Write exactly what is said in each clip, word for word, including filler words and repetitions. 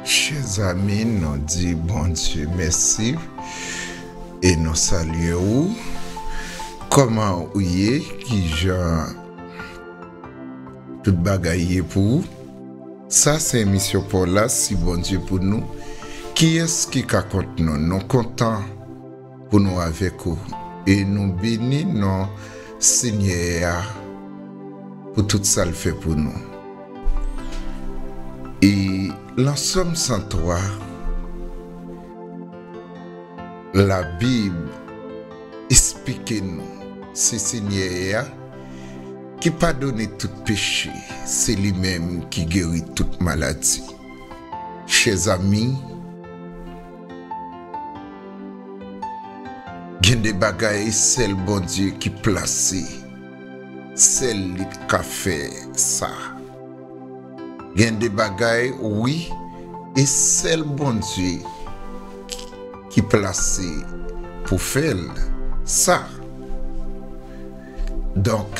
Chè zanmi, nou di Bondye mèsi e nou salye ou. Kòman ou ye? Kijan tout bagay ye pou ou? Sa se emisyon pa w la, Si Bondye pou nou, kiyès ki ka kont nou? Nou kontan pou nou avèk ou. E nou beni non Senyè a pou tout sa l fè pou nou. E lan Sòm san twa, Labib esplike nou se Senyè a ki padone tout peche, se li menm ki geri tout maladi. Chè zanmi, gen de bagay sèl Bondye ki plase, sèl li ka fè sa. Gen de bagay, wi, e sèl Bondye ki plase pou fè l sa. Donk,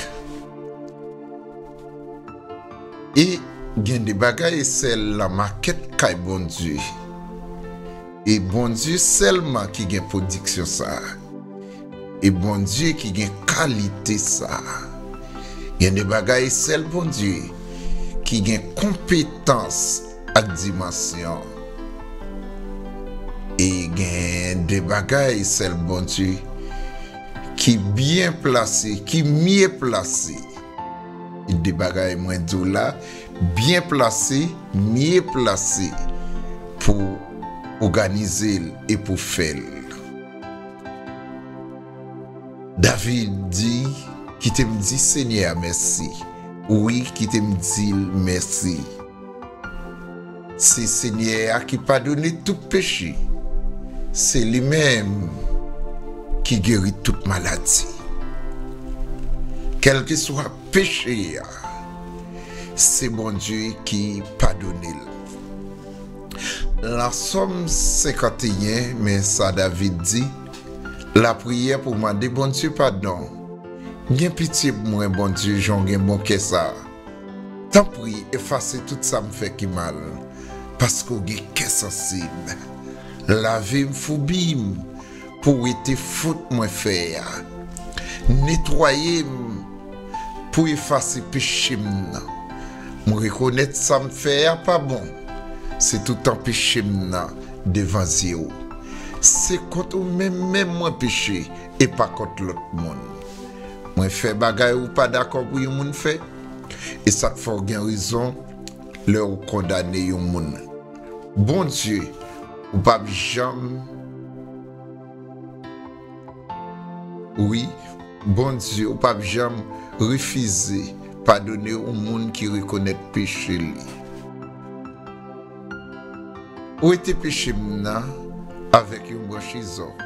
e gen de bagay e sèl lan makèt kay Bondye. E Bondye sèlman ki gen pwodiksyon sa a. E Bondye ki gen kalite sa a. Gen de bagay sèl Bondye ki gen konpetans ak dimansyon. E gen de bagay sèl Bondye ki byen plase, ki mye plase. De bagay mwen di w la, byen plase, mye plase pou òganize l e pou fè l. David di, kite m di Senyè a mèsi. Wi, kite m di l mèsi. Se Senyè a ki padone tout peche. Se li menm ki geri tout maladi. Kèlkeswa peche a, se Bondye ki padone l. Lan Sòm senkanteyen, men sa David di, lapriyè pou mande Bondye padon. Gen pitye pou mwen, Bondye, jan w gen bon kè sa a. Tanpri, efase tout sa m fè ki mal, paske w gen kè sansib. Lave m foubi m pou wete fot mwen fè a. Netwaye m pou efase peche m nan. M rekonèt sa m fè a pa bon. Se toutan peche m nan devan zye w. Se kont ou menm menm mwen peche e pa kont lòt moun. Mwen fè bagay ou pa dakò pou yon moun fè. E sa k fè w gen rezon lè w kondane yon moun. Bondye, ou p ap janm, wi, Bondye, ou p ap janm refize padone yon moun ki rekonèt peche li. Wete peche m nan avèk yon branch izòp.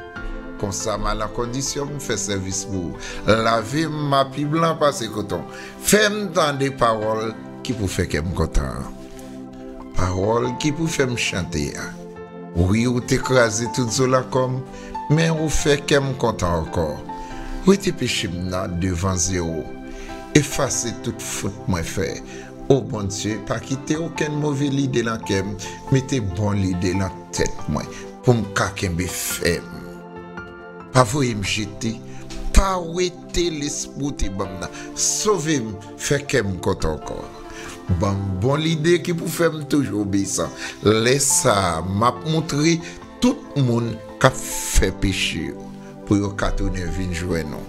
Konsa, m al an kondisyon pou m fè sèvis pou ou. Lave m, m a pi blan pase koton. Fè m tande pawòl ki pou fè kè m kontan an. Pawòl ki pou fè m chante a. Wi, ou te kraze tout zo lan kò m, men ou fè kè m kontan ankò. Wete peche m nan devan zye w. Efase tout fot mwen fè. O Bondye, pa kite okenn move lide lan kè m, mete bon lide lan tèt mwen, pou m ka kenbe fèm. Pa voye m jete, pa wete lespri w te ban m nan. Sove m, fè kè m kontan ankò. Ban m bon lide ki pou fè m toujou obeyisan. Lè sa a, m ap montre tout moun k ap fè peche yo, pou yo ka tounen vin jwenn ou.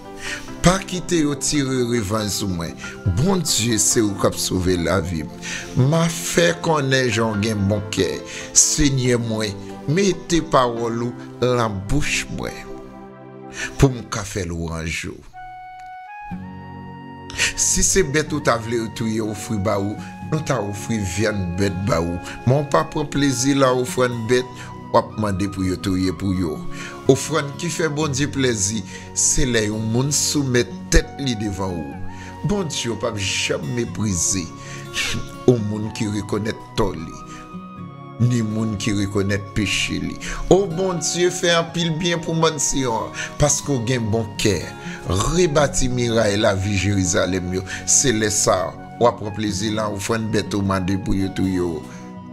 Pa kite yo tire revanj sou mwen. Bondye, se ou k ap sove lavi m. M a fè konnen jan w gen bon kè. Senyè mwen, mete pawòl ou lan bouch mwen, pou m ka fè lwanj ou. Si se bèt ou ta vle yo touye, ofri ba ou, nou ta ofri vyann bèt ba ou. Men w pa pran plezi lan ofrann bèt, w ap mande pou yo touye pou yo. Ofrann ki fè Bondye plèzi, se lè yon moun soumèt tèt li devan ou. Bondye, ou p ap janm meprize yon moun ki rekonèt tò li, ni moun ki rekonèt peche li. O Bondye, fè anpil byen pou mann Siyon an, paske w gen bon kè. Rebati miray lavi Jerizalèm yo. Se lè sa a, w ap pran plezi lan ofrann bèt ou mande pou yo touye w.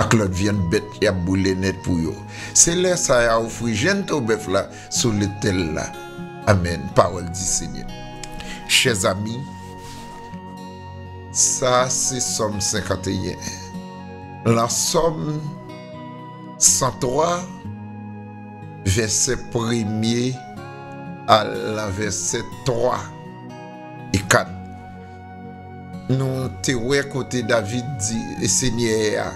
ak lòt vyann bèt y ap boule nèt pou yo. Se lè sa y a ofri jènto bèf la sou lotèl la. Amèn. Pawòl di Senyè. Chè zanmi, sa se Sòm senkanteyen. Lan Sòm san twa, vèsè premye al lan vèsè twa e kat. Nou te wè kote David di, e Senyè a,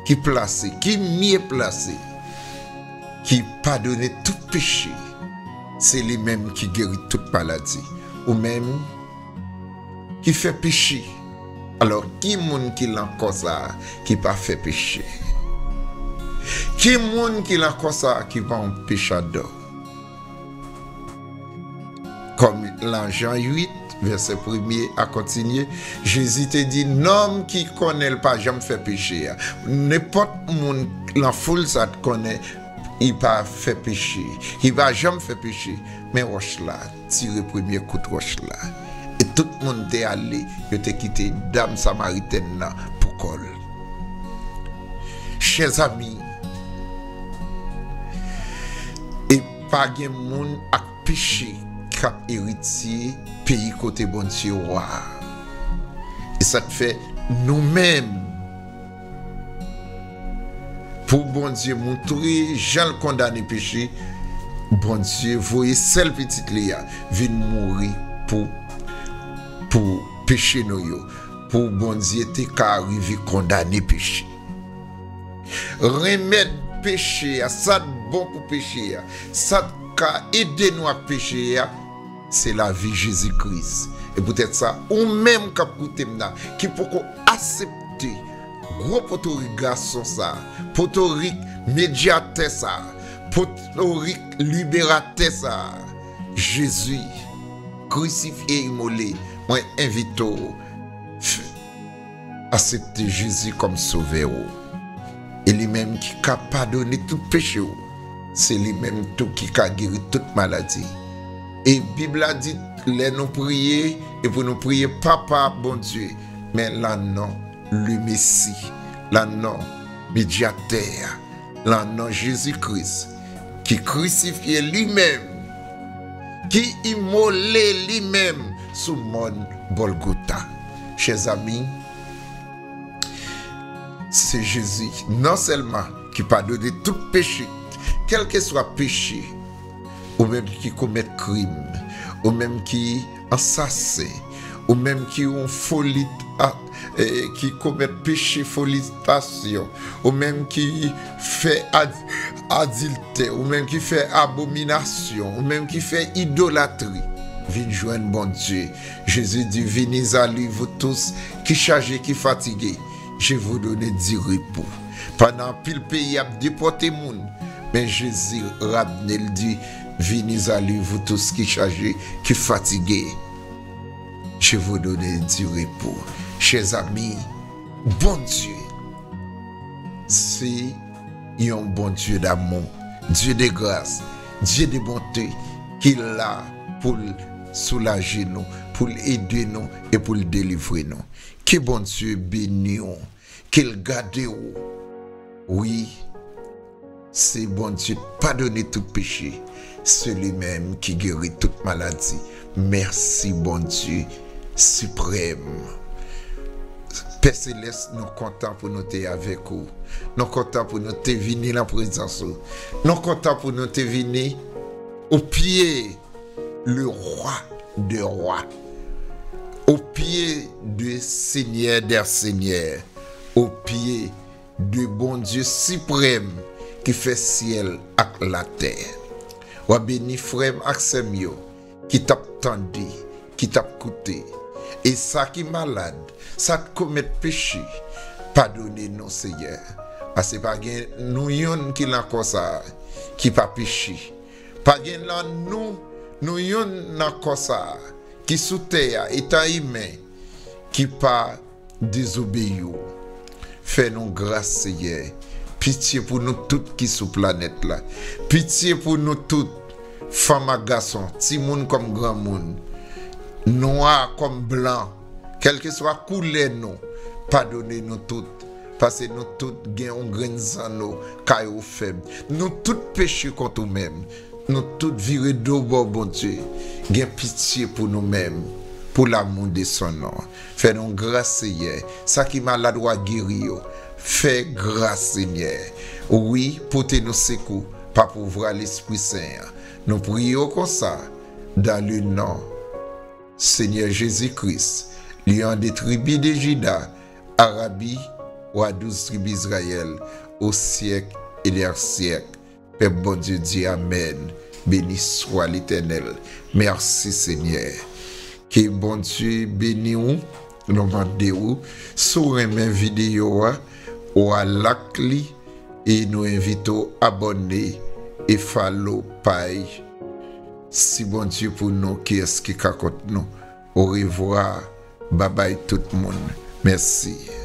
ki plase, ki mye plase, ki padone tout peche, se li menm ki geri tout maladi. Ou menm ki fè peche. Alò, ki moun ki lan kò sa a ki pa fè peche? Ki moun ki lan kò sa a ki pa yon pechadò? Kòm lan Jan uit, vèsè premye a kontinye, Jezi te di, nonm ki konnen l pa janm fè peche a. Nenpòt moun lan foul sa a t konnen li pa fè peche, li pa janm fè peche. Men wòch la, tire premye kout wòch la. E tout moun te ale, yo te kite dam samaritèn nan pou kò l. Chè zanmi, e pa gen moun ak peche k ap eritye peyi kote Bondye wa. E sa k fè nou menm, pou Bondye moutre jan l kondane peche, Bondye voye sèl Pitit li a vin mouri pou, pou peche nou yo, pou Bondye te ka rive kondane peche. Remèd peche a, sa k bon pou peche a, sa k ka ede nou ak peche a, se lavi Jezi Kris. E poutèt sa, ou menm k ap koute m nan, ki poko aksepte gwo potorik gason sa, potorik medyatè sa, potorik liberatè sa, Jezi krisifye, imole, mwen envite w, f-, aksepte Jezi kòm sovè w. E li menm ki ka padone tout peche w. Se li menm tou ki ka geri tout maladi. E Bib la di, lè nou priye, e pou nou priye Papa Bondye, men lan non le Mesi, lan non medyatè a, lan non Jezi Kris, ki krisifye li menm, ki imole li menm sou mòn Gòlgota. Chè zanmi, se Jezi non sèlman ki padone tout peche, kèlkeswa peche, ou menm ki komèt krim, ou menm ki ansasen, ou menm ki yon foli, a, e, ki komèt peche folitasyon, ou menm ki fè ad-, adiltè, ou menm ki fè abominasyon, ou menm ki fè idolatri, vin jwenn Bondye. Jezi di, venez à lui, vous tous qui chargés, qui fatigués, je vous donne du repos. Pandan anpil peyi ap depòte moun, men Jezi ramne l di, venez à lui, vous tous qui chargés, qui fatigués, je vous donne du repos. Chè zanmi, Bondye se yon Bondye damou, Dye de gras, Dye de bonte, ki la pou l soulaje nou, pou l ede nou e pou l delivre nou. Ke Bondye beni w, ke l gade w. Wi, se Bondye k padone tout peche, se li menm ki geri tout maladi. Mèsi Bondye siprèm. Pè Selès, nou kontan pou nou te avèk ou. Nou kontan pou nou te vini nan prezans ou. Nou kontan pou nou te vini au pied le roi des rois, au pied de Seigneur des seigneurs, au pied de Bondye siprèm ki fè syèl ak latè. W a beni frè m ak sè m yo ki t ap tande, ki t ap koute. E sa ki malad, sa k komèt peche, padone nou, Seyè. Paske pa gen nou youn ki nan kò sa a ki pa peche. Pa gen nan nou, nou youn nan kò sa a ki sou tè a, etan imen, ki pa dezobeyi w. Fè nou gras, Seyè. Pitye pou nou tout ki sou planèt la. Pitye pou nou tout, fanm ak gason, timoun kòm granmoun, nwa kòm blan, kèlkeswa koulè nou, padone nou tout. Paske nou tout gen yon grenn zanno, kay ou fèb. Nou tout peche kont ou menm. Nou tout vire do bò Bondye. Gen pitye pou nou menm, pou lamou de son non. Fè nou gras, Senyè. Sa ki malad, w a geri yo. Fè gras, Senyè. Wi, pote nou sekou pa pouvwa Lespri Sen an. Nou priye w konsa, dans le nom Seigneur Jésus-Christ, lion de tribi de Jida, Arabi, wa douz tribi Izrayèl, o syèk e dè syèk. Pèp Bondye di amèn. Beni swa Letènèl. Mèsi, Senyè. Ke Bondye beni w. Nou mande w, si w renmen videyo a, w a like li, e nou envite w abòne e follow paj Si Bondye pou nou, kiyès ki ka kont nou? Orevwa, babay tout moun. Mèsi.